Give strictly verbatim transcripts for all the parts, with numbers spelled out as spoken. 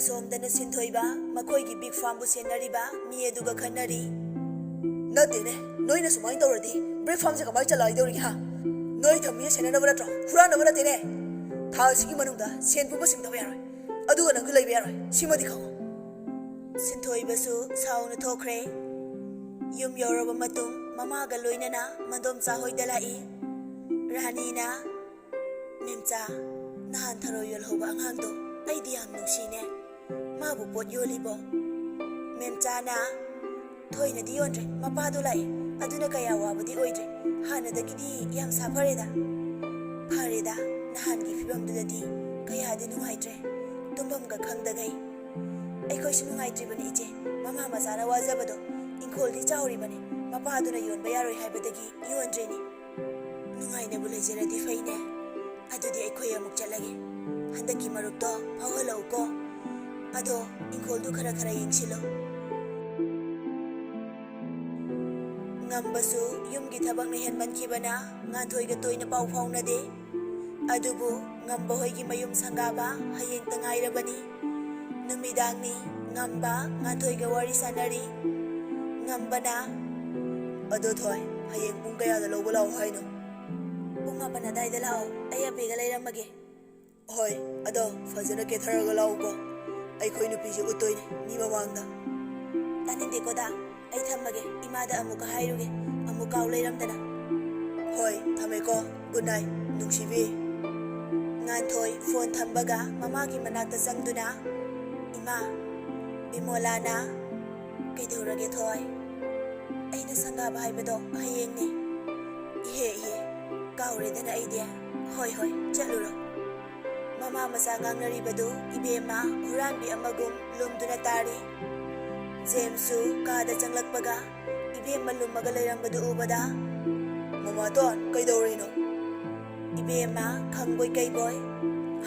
ꯁꯣꯝꯗꯅ ꯁꯤꯟꯊꯣꯏꯕ ꯃꯈꯣꯏꯒꯤ ꯕꯤꯛ ꯐꯥꯔꯝꯕꯨ ꯁꯦꯟꯅꯔꯤꯕ ꯃꯤ ꯑꯗꯨꯒ ꯈꯟꯅꯔꯤ꯫ ꯅꯠꯇꯦꯅꯦ, ꯅꯣꯏꯅ ꯁꯨꯃꯥꯏꯅ ꯇꯧꯔꯗꯤ ꯕ꯭ꯔꯤꯛ ꯐꯥꯔꯝꯁꯦ ꯀꯃꯥꯏꯅ ꯆꯂꯥꯏꯗꯧꯔꯤꯒꯦ, ꯍꯥ? ꯅꯣꯏ ꯊꯝꯃꯤꯁꯦ ꯁꯦꯟꯅꯅꯕ ꯅꯠꯇ꯭ꯔꯣ? ꯍꯨꯔꯥꯟꯅꯕ ꯅꯠꯇꯦꯅꯦ꯫ ꯊꯥ ꯑꯁꯤꯒꯤ ꯃꯅꯨꯡꯗ ꯁꯦꯟ ꯄꯨꯝꯕ ꯁꯤꯡꯗꯕ ꯌꯥꯔꯣꯏ꯫ ꯑꯗꯨꯒ ꯅꯪꯁꯨ ꯂꯩꯕ ꯌꯥꯔꯣꯏ꯫ ꯁꯤꯃꯗꯤ ꯈꯪꯉꯣ꯫ ꯁꯤꯟꯊꯣꯏꯕꯁꯨ ꯁꯥꯎꯅ ꯊꯣꯛꯈ꯭ꯔꯦ꯫ ꯌꯨꯝ ꯌꯧꯔꯕ ꯃꯇꯨꯡ ꯃꯃꯥꯒ ꯂꯣꯏꯅꯅ ꯃꯟꯗꯣꯝꯆꯥ ꯍꯣꯏꯗ ꯂꯥꯛꯏ꯫ ꯔꯥꯅꯤꯅ, "ꯃꯦꯝꯆꯥ, ꯅꯍꯥꯟ ꯊꯔꯣꯏ ꯌꯣꯜꯍꯧꯕ ꯑꯉꯥꯡꯗꯣ ꯑꯩꯗꯤ ꯌꯥꯝ ꯅꯨꯡꯁꯤꯅꯦ꯫ ꯃꯥꯕꯨ ꯄꯣꯠ ꯌꯣꯜꯂꯤꯕꯣ?" ꯃꯦꯝꯆꯥꯅ, "ꯊꯣꯏꯅꯗꯤ ꯌꯣꯟꯗ꯭ꯔꯦ, ꯃꯄꯥꯗꯣ ꯂꯥꯛꯑꯦ, ꯑꯗꯨꯅ ꯀꯌꯥ ꯋꯥꯕꯗꯤ ꯑꯣꯏꯗ꯭ꯔꯦ꯫ ꯍꯥꯟꯅꯗꯒꯤꯗꯤ ꯌꯥꯝ ꯁꯥꯐꯔꯦꯗ꯫" "ꯐꯔꯦꯗ, ꯅꯍꯥꯟꯒꯤ ꯐꯤꯕꯝꯗꯨꯗꯗꯤ ꯀꯌꯥꯗꯤ ꯅꯨꯡꯉꯥꯏꯇ꯭ꯔꯦ, ꯇꯨꯝꯐꯝꯒ ꯈꯪꯗꯈꯩ꯫" "ꯑꯩꯈꯣꯏꯁꯨ ꯅꯨꯡꯉꯥꯏꯇ꯭ꯔꯤꯕꯅꯦ ꯏꯆꯦ, ꯃꯃꯥ ꯃꯆꯥꯅ ꯋꯥꯖꯕꯗꯣ꯫ ꯏꯪꯈꯣꯜꯗꯤ ꯆꯥꯎꯔꯤꯕꯅꯦ, ꯃꯄꯥꯗꯨꯅ ꯌꯣꯟꯕ ꯌꯥꯔꯣꯏ ꯍꯥꯏꯕꯗꯒꯤ ꯌꯣꯟꯗ꯭ꯔꯤꯅꯤ꯫ ꯅꯨꯡꯉꯥꯏꯅꯕꯨ ꯂꯩꯖꯔꯗꯤ ꯐꯩꯅꯦ꯫ ꯑꯗꯨꯗꯤ ꯑꯩꯈꯣꯏ ꯑꯃꯨꯛ ꯆꯠꯂꯒꯦ꯫ ꯍꯟꯗꯛꯀꯤ ꯃꯔꯨꯞꯇꯣ ꯐꯥꯎꯍꯜꯂꯛꯎꯀꯣ꯫ ꯑꯗꯣ ꯏꯪꯈꯣꯜꯗꯨ ꯈꯔ ꯈꯔ ꯌꯦꯡꯁꯤꯜꯂꯣ꯫" ꯉꯝꯕꯁꯨ ꯌꯨꯝꯒꯤ ꯊꯕꯛꯅ ꯍꯦꯟꯃꯟꯈꯤꯕꯅ ꯉꯥꯟꯊꯣꯏꯒ ꯇꯣꯏꯅ ꯄꯥꯎ ꯐꯥꯎꯅꯗꯦ꯫ ꯑꯗꯨꯕꯨ ꯉꯝꯕ ꯍꯣꯏꯒꯤ ꯃꯌꯨꯝ ꯁꯪꯒꯥꯕ ꯍꯌꯦꯡꯇ ꯉꯥꯏꯔꯕꯅꯤ꯫ ꯅꯨꯃꯤꯗꯥꯡꯅꯤ꯫ ꯉꯝꯕ ꯉꯥꯟꯊꯣꯏꯒ ꯋꯥꯔꯤ ꯁꯥꯟꯅꯔꯤ꯫ ꯉꯝꯕꯅ, "ꯑꯗꯣ ꯊꯣꯏ, ꯍꯌꯦꯡ ꯄꯨꯡ ꯀꯌꯥꯗ ꯂꯧꯕ ꯂꯥꯛꯑꯣ ꯍꯥꯏꯅꯣ?" "ꯄꯨꯡ ꯃꯥꯄꯟ ꯑꯗꯥꯏꯗ ꯂꯥꯛꯑꯣ, ꯑꯩ ꯑꯕꯦꯒ ꯂꯩꯔꯝꯃꯒꯦ꯫" "ꯍꯣꯏ, ꯑꯗꯣ ꯐꯖꯅ ꯀꯦꯊꯔꯒ ꯂꯥꯛꯎꯀꯣ, ꯑꯩꯈꯣꯏ ꯅꯨꯄꯤꯁꯦ ꯎꯠꯇꯣꯏꯅꯦ ꯃꯤ ꯃꯃꯥꯡꯗ꯫" "ꯇꯥꯅꯤꯡꯗꯦꯀꯣ ꯗꯥ, ꯑꯩ ꯊꯝꯃꯒꯦ, ꯏꯃꯥꯗ ꯑꯃꯨꯛꯀ ꯍꯥꯏꯔꯨꯒꯦ, ꯑꯃꯨꯛ ꯀꯥꯎ ꯂꯩꯔꯝꯗꯅ꯫" "ꯍꯣꯏ, ꯊꯝꯃꯦꯀꯣ, ꯒꯨꯗ ꯅꯥꯏꯠ, ꯅꯨꯡꯁꯤꯕꯤ꯫" ꯉꯥꯟꯊꯣꯏ ꯐꯣꯟ ꯊꯝꯕꯒ ꯃꯃꯥꯒꯤ ꯃꯅꯥꯛꯇ ꯆꯪꯗꯨꯅ, "ꯏꯃꯥ, ꯕꯤꯃꯣꯂꯥꯅ..." "ꯀꯩꯗꯧꯔꯒꯦ ꯊꯣꯏ?" "ꯑꯩꯅ ꯁꯪꯒꯥꯕ ꯍꯥꯏꯕꯗꯣ ꯍꯌꯦꯡꯅꯦ꯫" "ꯏꯍꯦ ꯏꯍꯦ, ꯀꯥꯎꯔꯦꯗꯅ ꯑꯩꯗꯤ꯫ ꯍꯣꯏ ꯍꯣꯏ, ꯆꯠꯂꯨꯔꯣ꯫" ꯃꯃꯥ ꯃꯆꯥ ꯉꯥꯡꯅꯔꯤꯕꯗꯨ ꯏꯕꯦꯝꯃ ꯍꯨꯔꯥꯟꯕꯤ ꯑꯃꯒꯨꯝ ꯂꯨꯝꯗꯨꯅ ꯇꯥꯔꯤ꯫ ꯖꯦꯝꯁꯁꯨ ꯀꯥꯗ ꯆꯪꯂꯛꯄꯒ ꯏꯕꯦꯝꯃ ꯂꯨꯝꯃꯒ ꯂꯩꯔꯝꯕꯗꯨ ꯎꯕꯗ, "ꯃꯃꯥꯇꯣꯟ, ꯀꯩꯗꯧꯔꯤꯅꯣ?" ꯏꯕꯦꯝꯃ ꯈꯪꯕꯣꯏ ꯀꯩꯕꯣꯏ,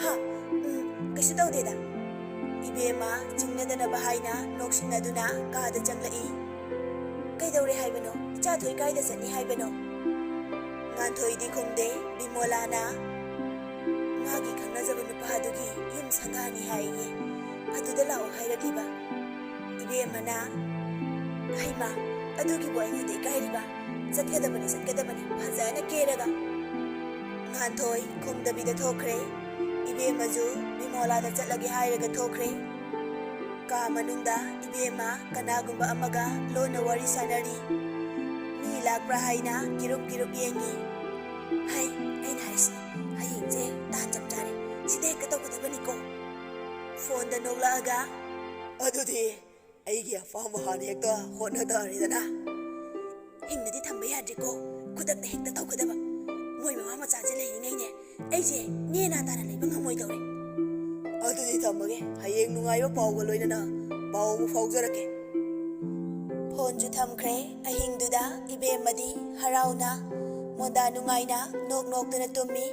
"ꯍꯥ? ꯎꯝ, ꯀꯩꯁꯨ ꯇꯧꯗꯦꯗ꯫" ꯏꯕꯦꯝꯃ ꯆꯤꯡꯅꯗꯅꯕ ꯍꯥꯏꯅ ꯅꯣꯛꯁꯤꯟꯅꯗꯨꯅ ꯀꯥꯗ ꯆꯪꯂꯛꯏ꯫ "ꯀꯩꯗꯧꯔꯦ ꯍꯥꯏꯕꯅꯣ? ꯏꯆꯥ ꯊꯣꯏ ꯀꯥꯏꯗ ꯆꯠꯅꯤ ꯍꯥꯏꯕꯅꯣ?" ꯉꯥꯟꯊꯣꯏꯗꯤ ꯈꯨꯝꯗꯦ꯫ ꯕꯤꯃꯣꯂꯥꯅ, "ꯃꯥꯒꯤ ꯈꯪꯅꯖꯕ ꯅꯨꯄꯥꯗꯨꯒꯤ ꯌꯨꯝ ꯁꯪꯒꯥꯅꯤ ꯍꯥꯏꯌꯦ꯫ ꯑꯗꯨꯗ ꯂꯥꯛꯑꯣ ꯍꯥꯏꯔꯛꯂꯤꯕ꯫ ꯏꯕꯦꯝꯃꯅ, "ꯍꯩꯃꯥ, ꯑꯗꯨꯒꯤꯕꯨ ꯑꯩꯉꯣꯟꯗ ꯏꯀꯥꯏꯔꯤꯕ? ꯆꯠꯀꯗꯕꯅꯤ, ꯆꯠꯀꯗꯕꯅꯤ, ꯐꯖꯅ ꯀꯦꯔꯒ꯫" ꯉꯥꯟꯊꯣꯏ ꯈꯨꯝꯗꯕꯤꯗ ꯊꯣꯛꯈ꯭ꯔꯦ꯫ ꯏꯕꯦꯝꯃꯁꯨ ꯕꯤꯃꯣꯂꯥꯗ ꯆꯠꯂꯒꯦ ꯍꯥꯏꯔꯒ ꯊꯣꯛꯈ꯭ꯔꯦ꯫ ꯀꯥ ꯃꯅꯨꯡꯗ ꯏꯕꯦꯝꯃ ꯀꯅꯥꯒꯨꯝꯕ ꯑꯃꯒ ꯂꯣꯟꯅ ꯋꯥꯔꯤ ꯁꯥꯟꯅꯔꯤ꯫ ꯃꯤ ꯂꯥꯛꯄ꯭ꯔꯥ ꯍꯥꯏꯅ ꯀꯤꯔꯨꯞ ꯀꯤꯔꯨꯞ ꯌꯦꯡꯉꯤ꯫ "ꯍꯩ, ꯑꯩꯅ ꯍꯥꯏꯁꯤ, ꯍꯌꯦꯡꯁꯦ ꯇꯥꯟ ꯆꯞ ꯆꯥꯔꯦ꯫ ꯁꯤꯗ ꯍꯦꯛꯇ ꯇꯧꯒꯗꯕꯅꯤꯀꯣ꯫" ꯐꯣꯟꯗ ꯅꯣꯛꯂꯛꯑꯒ, "ꯑꯗꯨꯗꯤ ꯑꯩꯒꯤ ꯑꯄꯥꯝꯕ ꯍꯥꯟꯅ ꯍꯦꯛꯇ ꯍꯣꯠꯅ ꯇꯥꯔꯦꯗꯅ꯫" "ꯍꯤꯡꯅꯗꯤ ꯊꯝꯕ ꯌꯥꯗ꯭ꯔꯤꯀꯣ, ꯈꯨꯗꯛꯇ ꯍꯦꯛꯇ ꯇꯧꯒꯗꯕ꯫ ꯃꯣꯏ ꯃꯃꯥ ꯃꯆꯥꯁꯦ ꯂꯩꯔꯤꯉꯩꯅꯦ, ꯑꯩꯁꯦ ꯅꯦꯅꯥ ꯇꯥꯅ ꯂꯩꯕ ꯉꯝꯃꯣꯏꯗꯧꯔꯦ꯫" "ꯑꯗꯨꯗꯤ ꯊꯝꯃꯒꯦ, ꯍꯌꯦꯡ ꯅꯨꯡꯉꯥꯏꯕ ꯄꯥꯎꯒ ꯂꯣꯏꯅꯅ ꯄꯥꯎ ꯑꯃꯨꯛ ꯐꯥꯎꯖꯔꯛꯀꯦ꯫" ꯐꯣꯟꯁꯨ ꯊꯝꯈ꯭ꯔꯦ꯫ ꯑꯍꯤꯡꯗꯨꯗ ꯏꯕꯦꯝꯃꯗꯤ ꯍꯔꯥꯎꯅ ꯃꯣꯟꯗꯥ ꯅꯨꯡꯉꯥꯏꯅ ꯅꯣꯛ ꯅꯣꯛꯇꯨꯅ ꯇꯨꯝꯃꯤ꯫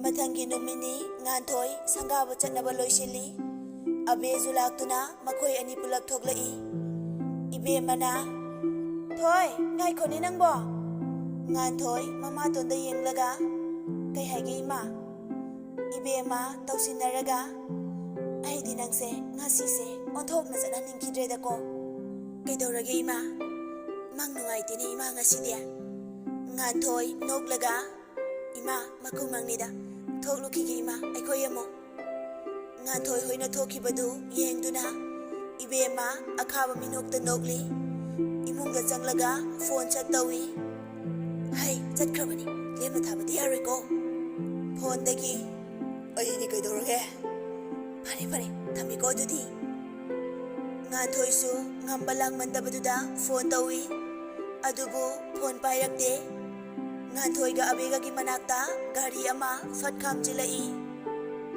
ꯃꯊꯪꯒꯤ ꯅꯨꯃꯤꯠꯅꯤ꯫ ꯉꯥꯟꯊꯣꯏ ꯁꯪꯒꯥꯕ ꯆꯠꯅꯕ ꯂꯣꯏꯁꯤꯜꯂꯤ꯫ ꯑꯕꯦꯁꯨ ꯂꯥꯛꯇꯨꯅ ꯃꯈꯣꯏ ꯑꯅꯤ ꯄꯨꯂꯞ ꯊꯣꯛꯂꯛꯏ꯫ ꯏꯕꯦꯝꯃꯅ, "ꯊꯣꯏ, ꯉꯥꯏꯈꯣꯅꯦ ꯅꯪꯕꯣ꯫" ꯉꯥꯟꯊꯣꯏ ꯃꯃꯥꯇꯣꯟꯗ ꯌꯦꯡꯂꯒ, "ꯀꯩ ꯍꯥꯏꯒꯦ ꯏꯃꯥ?" ꯏꯕꯦꯝꯃ ꯇꯧꯁꯤꯟꯅꯔꯒ, "ꯑꯩꯗꯤ ꯅꯪꯁꯦ ꯉꯁꯤꯁꯦ ꯑꯣꯟꯊꯣꯛꯅ ꯆꯠꯍꯟꯅꯤꯡꯈꯤꯗ꯭ꯔꯦꯗꯀꯣ꯫" "ꯀꯩꯗꯧꯔꯒꯦ ꯏꯃꯥ? ꯃꯪ ꯅꯨꯡꯉꯥꯏꯇꯦꯅꯦ ꯏꯃꯥ ꯉꯁꯤꯗꯤ꯫" ꯉꯥꯟꯊꯣꯏ ꯅꯣꯛꯂꯒ, "ꯏꯃꯥ, ꯃꯀꯨ ꯃꯪꯅꯤꯗ꯫ ꯊꯣꯛꯂꯨꯈꯤꯒꯦ ꯏꯃꯥ, ꯑꯩꯈꯣꯏ ꯑꯃꯨꯛ꯫" ꯉꯥꯟꯊꯣꯏ ꯍꯣꯏꯅ ꯊꯣꯛꯈꯤꯕꯗꯨ ꯌꯦꯡꯗꯨꯅ ꯏꯕꯦꯝꯃ ꯑꯈꯥꯕ ꯃꯤꯅꯣꯛꯇ ꯅꯣꯛꯂꯤ꯫ ꯏꯃꯨꯡꯗ ꯆꯪꯂꯒ ꯐꯣꯟ ꯁꯠ ꯇꯧꯏ꯫ "ꯍꯩ, ꯆꯠꯈ꯭ꯔꯕꯅꯤ꯫ ꯂꯦꯝꯅ ꯊꯥꯕꯗꯤ ꯌꯥꯔꯣꯏꯀꯣ꯫" ꯐꯣꯟꯗꯒꯤ, "ꯑꯩꯗꯤ ꯀꯩꯗꯧꯔꯒꯦ? ꯐꯔꯦ, ꯐꯔꯦ, ꯊꯝꯃꯦꯀꯣ ꯑꯗꯨꯗꯤ꯫" ꯉꯥꯟꯊꯣꯏꯁꯨ ꯉꯝꯕ ꯂꯥꯡꯃꯟꯗꯕꯗꯨꯗ ꯐꯣꯟ ꯇꯧꯏ꯫ ꯑꯗꯨꯕꯨ ꯐꯣꯟ ꯄꯥꯏꯔꯛꯇꯦ꯫ ꯉꯥꯟꯊꯣꯏꯒ ꯑꯕꯦꯒꯒꯤ ꯃꯅꯥꯛꯇ ꯒꯥꯔꯤ ꯑꯃ ꯐꯠ ꯈꯥꯝꯖꯤꯜꯂꯛꯏ꯫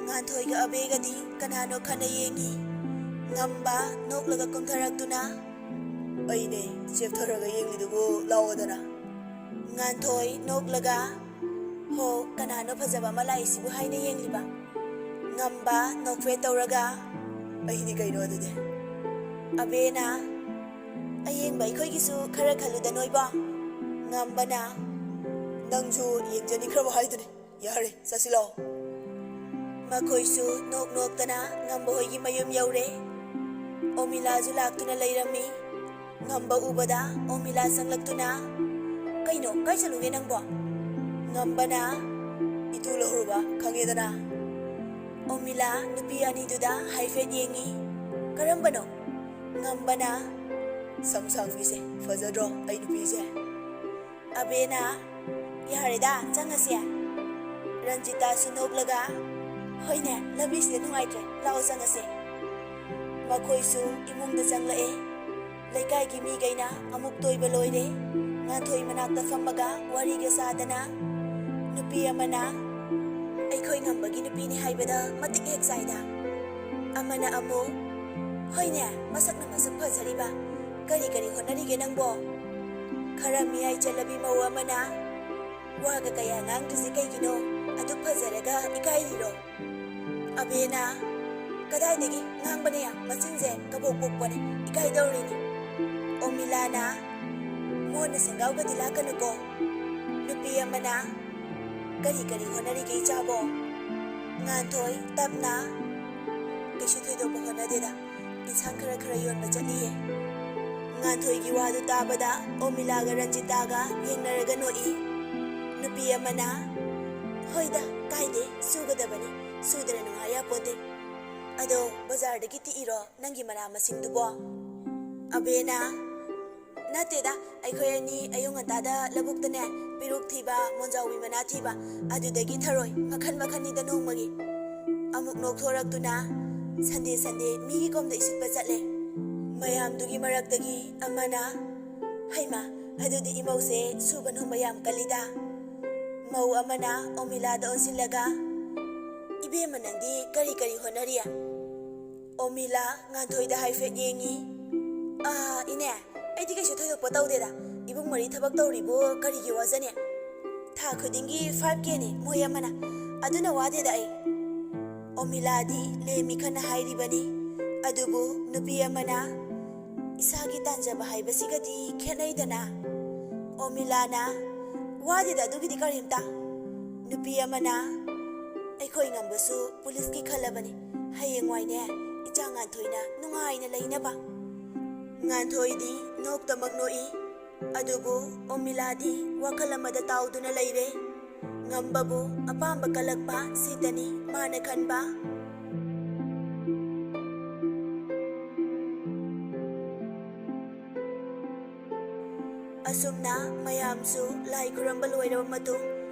ꯉꯥꯟꯊꯣꯏꯒ ꯑꯕꯦꯒꯗꯤ ꯀꯅꯥꯅꯣ ꯈꯟꯅ ꯌꯦꯡꯉꯤ꯫ ꯉꯝꯕ ꯅꯣꯛꯂꯒ ꯀꯨꯝꯊꯔꯛꯇꯨꯅ, "ꯑꯩꯅꯦ, ꯆꯦꯞꯊꯔꯒ ꯌꯦꯡꯂꯤꯗꯨꯕꯨ ꯂꯥꯛꯑꯣꯗꯅ꯫" ꯉꯥꯟꯊꯣꯏ ꯅꯣꯛꯂꯒ, "ꯍꯣ, ꯀꯅꯥꯅꯣ ꯐꯖꯕ ꯑꯃ ꯂꯥꯛꯏꯁꯤꯕꯨ?" ꯍꯥꯏꯅ ꯌꯦꯡꯂꯤꯕ꯫ ꯉꯝꯕ ꯅꯣꯛꯐꯦꯠ ꯇꯧꯔꯒ, "ꯑꯩꯅꯤ ꯀꯩꯅꯣ ꯑꯗꯨꯗꯤ꯫" ꯑꯕꯦꯅ, "ꯑꯌꯦꯡꯕ ꯑꯩꯈꯣꯏꯒꯤꯁꯨ ꯈꯔ ꯈꯜꯂꯨꯗ ꯅꯣꯏꯕꯣ꯫ ꯉꯝꯕꯅ, "ꯅꯪꯁꯨ ꯌꯦꯡꯖꯅꯤꯡꯈ꯭ꯔꯕ ꯍꯥꯏꯗꯨꯅꯤ꯫ ꯌꯥꯔꯦ, ꯆꯠꯁꯤꯜꯂꯣ꯫" ꯃꯈꯣꯏꯁꯨ ꯅꯣꯛ ꯅꯣꯛꯇꯅ ꯉꯝꯕ ꯍꯣꯏꯒꯤ ꯃꯌꯨꯝ ꯌꯧꯔꯦ꯫ ꯑꯣꯃꯤꯂꯥꯁꯨ ꯂꯥꯛꯇꯨꯅ ꯂꯩꯔꯝꯃꯤ꯫ ꯉꯝꯕ ꯎꯕꯗ ꯑꯣꯃꯤꯂꯥ ꯆꯪꯂꯛꯇꯨꯅ, "ꯀꯩꯅꯣ, ꯀꯥꯏ ꯆꯠꯂꯨꯒꯦ ꯅꯪꯕꯣ?" ꯉꯝꯕꯅ, "ꯏꯇꯨ ꯂꯧꯔꯨꯕ, ꯈꯪꯉꯦꯗꯅ꯫" ꯑꯣꯃꯤꯂꯥ ꯅꯨꯄꯤ ꯑꯅꯤꯗꯨꯗ ꯍꯥꯏꯐꯦꯠ ꯌꯦꯡꯉꯤ꯫ "ꯀꯔꯝꯕꯅꯣ?" ꯉꯝꯕꯅ, "ꯁꯝ ꯁꯥꯡꯕꯤꯁꯦ ꯐꯖꯗ꯭ꯔꯣ, ꯑꯩ ꯅꯨꯄꯤꯁꯦ?" ꯑꯕꯦꯅ, "ꯌꯥꯔꯦꯗ, ꯆꯪꯉꯁꯦ꯫" ꯔꯟꯖꯤꯇꯥꯁꯨ ꯅꯣꯛꯂꯒ, "ꯍꯣꯏꯅꯦ, ꯂꯝꯕꯤꯁꯤꯗ ꯅꯨꯡꯉꯥꯏꯇ꯭ꯔꯦ, ꯂꯥꯛꯑꯣ ꯆꯪꯉꯁꯦ꯫" ꯃꯈꯣꯏꯁꯨ ꯏꯃꯨꯡꯗ ꯆꯪꯂꯛꯑꯦ꯫ ꯂꯩꯀꯥꯏꯒꯤ ꯃꯤꯈꯩꯅ ꯑꯃꯨꯛ ꯇꯣꯏꯕ ꯂꯣꯏꯔꯦ꯫ ꯉꯥꯟꯊꯣꯏ ꯃꯅꯥꯛꯇ ꯐꯝꯃꯒ ꯋꯥꯔꯤꯒ ꯁꯥꯗꯅ, ꯅꯨꯄꯤ ꯑꯃꯅ, "ꯑꯩꯈꯣꯏ ꯉꯝꯕꯒꯤ ꯅꯨꯄꯤꯅꯤ ꯍꯥꯏꯕꯗ ꯃꯇꯤꯛ ꯍꯦꯛ ꯆꯥꯏꯗ꯫" ꯑꯃꯅ ꯑꯃꯨꯛ, "ꯍꯣꯏꯅꯦ, ꯃꯁꯛꯅ ꯃꯁꯛ ꯐꯖꯔꯤꯕ꯫ ꯀꯔꯤ ꯀꯔꯤ ꯍꯣꯠꯅꯔꯤꯒꯦ ꯅꯪꯕꯣ? ꯈꯔ ꯃꯤꯌꯥꯏ ꯆꯜꯂꯕꯤ ꯃꯧ ꯑꯃꯅ, ꯋꯥꯒ ꯀꯌꯥ ꯉꯥꯡꯗ꯭ꯔꯤꯁꯦ ꯀꯩꯒꯤꯅꯣ? ꯑꯗꯨꯛ ꯐꯖꯔꯒ ꯏꯀꯥꯏꯔꯤꯔꯣ?" ꯑꯕꯦꯅ, "ꯀꯗꯥꯏꯗꯒꯤ ꯉꯥꯡꯕꯅꯦ, ꯃꯆꯤꯟꯁꯦ ꯀꯕꯣꯛ ꯄꯣꯛꯄꯅꯦ, ꯏꯀꯥꯏꯗꯧꯔꯤꯅꯤ꯫" ꯑꯣꯃꯤꯂꯥꯅ, "ꯃꯣꯟꯅ ꯁꯦꯡꯒꯥꯎꯒꯗꯤ ꯂꯥꯛꯀꯅꯨꯀꯣ꯫" ꯅꯨꯄꯤ ꯑꯃꯅ, "ꯀꯔꯤ ꯀꯔꯤ ꯍꯣꯠꯅꯔꯤꯒꯦ ꯏꯆꯥꯕꯣ?" ꯉꯥꯟꯊꯣꯏ ꯇꯞꯅ, "ꯀꯩꯁꯨ ꯊꯣꯏꯗꯣꯛꯄ ꯍꯣꯠꯅꯗꯦꯗ, ꯏꯟꯁꯥꯡ ꯈꯔ ꯈꯔ ꯌꯣꯟꯕ ꯆꯠꯂꯤꯌꯦ꯫" ꯉꯥꯟꯊꯣꯏꯒꯤ ꯋꯥꯗꯨ ꯇꯥꯕꯗ ꯑꯣꯃꯤꯂꯥꯒ ꯔꯟꯖꯤꯇꯥꯒ ꯌꯦꯡꯅꯔꯒ ꯅꯣꯛꯏ꯫ ꯅꯨꯄꯤ ꯑꯃꯅ, "ꯍꯣꯏꯗ, ꯀꯥꯏꯗꯦ, ꯁꯨꯒꯗꯕꯅꯤ, ꯁꯨꯗꯅ ꯅꯨꯡꯉꯥꯏ ꯌꯥꯄꯣꯠꯇꯦ꯫ ꯑꯗꯣ ꯕꯖꯥꯔꯗꯒꯤ ꯇꯤꯛꯏꯔꯣ ꯅꯪꯒꯤ ꯃꯅꯥ ꯃꯁꯤꯡꯗꯨꯕꯣ?" ꯑꯕꯦꯅ, "ꯅꯠꯇꯦꯗ, ꯑꯩꯈꯣꯏ ꯑꯅꯤ ꯑꯌꯨꯛ ꯉꯟꯇꯥꯗ ꯂꯧꯕꯨꯛꯇꯅꯦ, ꯄꯤꯔꯨꯛ ꯊꯤꯕ, ꯃꯣꯟꯖꯥꯎꯕꯤ ꯃꯅꯥ ꯊꯤꯕ, ꯑꯗꯨꯗꯒꯤ ꯊꯔꯣꯏ ꯃꯈꯟ ꯃꯈꯟꯅꯤꯗ ꯅꯣꯡꯃꯒꯤ꯫" ꯑꯃꯨꯛ ꯅꯣꯛꯊꯣꯔꯛꯇꯨꯅ, "ꯁꯟꯗꯦ ꯁꯟꯗꯦ ꯃꯤꯒꯤ ꯀꯣꯝꯗ ꯏꯁꯤꯠꯄ ꯆꯠꯂꯦ꯫" ꯃꯌꯥꯝꯗꯨꯒꯤ ꯃꯔꯛꯇꯒꯤ ꯑꯃꯅ, "ꯍꯩꯃꯥ, ꯑꯗꯨꯗꯤ ꯏꯃꯧꯁꯦ ꯁꯨꯕ ꯅꯣꯝꯕ ꯌꯥꯝ ꯀꯜꯂꯤꯗ꯫" ꯃꯧ ꯑꯃꯅ ꯑꯣꯃꯤꯂꯥꯗ ꯑꯣꯟꯁꯤꯜꯂꯒ, "ꯏꯕꯦꯝꯃ, ꯅꯪꯗꯤ ꯀꯔꯤ ꯀꯔꯤ ꯍꯣꯠꯅꯔꯤ?" ꯑꯣꯃꯤꯂꯥ ꯉꯥꯟꯊꯣꯏꯗ ꯍꯥꯏꯐꯦꯠ ꯌꯦꯡꯉꯤ꯫ "ꯑꯥ, ꯏꯅꯦ, ꯑꯩꯗꯤ ꯀꯩꯁꯨ ꯊꯣꯏꯗꯣꯛꯄ ꯇꯧꯗꯦꯗ꯫ ꯏꯕꯨꯡ ꯃꯔꯤ ꯊꯕꯛ ꯇꯧꯔꯤꯕꯨ ꯀꯔꯤꯒꯤ ꯋꯥꯖꯅꯤ? ꯊꯥ ꯈꯨꯗꯤꯡꯒꯤ five K ꯅꯤ ꯃꯣꯏ ꯑꯃꯅ꯫ ꯑꯗꯨꯅ ꯋꯥꯗꯦꯗ ꯑꯩ꯫" ꯑꯣꯃꯤꯂꯥꯗꯤ ꯂꯦꯝꯃꯤ ꯈꯟꯅ ꯍꯥꯏꯔꯤꯕꯅꯤ꯫ ꯑꯗꯨꯕꯨ ꯅꯨꯄꯤ ꯑꯃꯅ, "ꯏꯁꯥꯒꯤ ꯇꯥꯟꯖꯕ ꯍꯥꯏꯕꯁꯤꯒꯗꯤ ꯈꯦꯠꯅꯩꯗꯅ꯫" ꯑꯣꯃꯤꯂꯥꯅ, "ꯋꯥꯗꯦꯗ ꯑꯗꯨꯒꯤꯗꯤ ꯀꯔꯤꯝꯇ꯫ ꯅꯨꯄꯤ ꯑꯃꯅ ꯑꯩꯈꯣꯏ ꯉꯝꯕꯁꯨ ꯄꯨꯂꯤꯁꯀꯤ ꯈꯜꯂꯕꯅꯤ꯫ ꯍꯌꯦꯡꯋꯥꯏꯅꯦ, ꯏꯆꯥ ꯉꯥꯟꯊꯣꯏꯅ ꯅꯨꯡꯉꯥꯏꯅ ꯂꯩꯅꯕ꯫" ꯉꯥꯟꯊꯣꯏꯗꯤ ꯅꯣꯛꯇꯃꯛ ꯅꯣꯛꯏ꯫ ꯑꯗꯨꯕꯨ ꯑꯣꯃꯤꯂꯥꯗꯤ ꯋꯥꯈꯜ ꯑꯃꯗ ꯇꯥꯎꯗꯨꯅ ꯂꯩꯔꯦ꯫ ꯉꯝꯕꯕꯨ ꯑꯄꯥꯝꯕ ꯀꯜꯂꯛꯄ ꯁꯤꯇꯅꯤ ꯃꯥꯅ ꯈꯟꯕ꯫ ꯑꯁꯨꯝꯅ ꯃꯌꯥꯝꯁꯨ ꯂꯥꯏ ꯈꯨꯔꯝꯕ ꯂꯣꯏꯔꯕ ꯃꯇꯨꯡ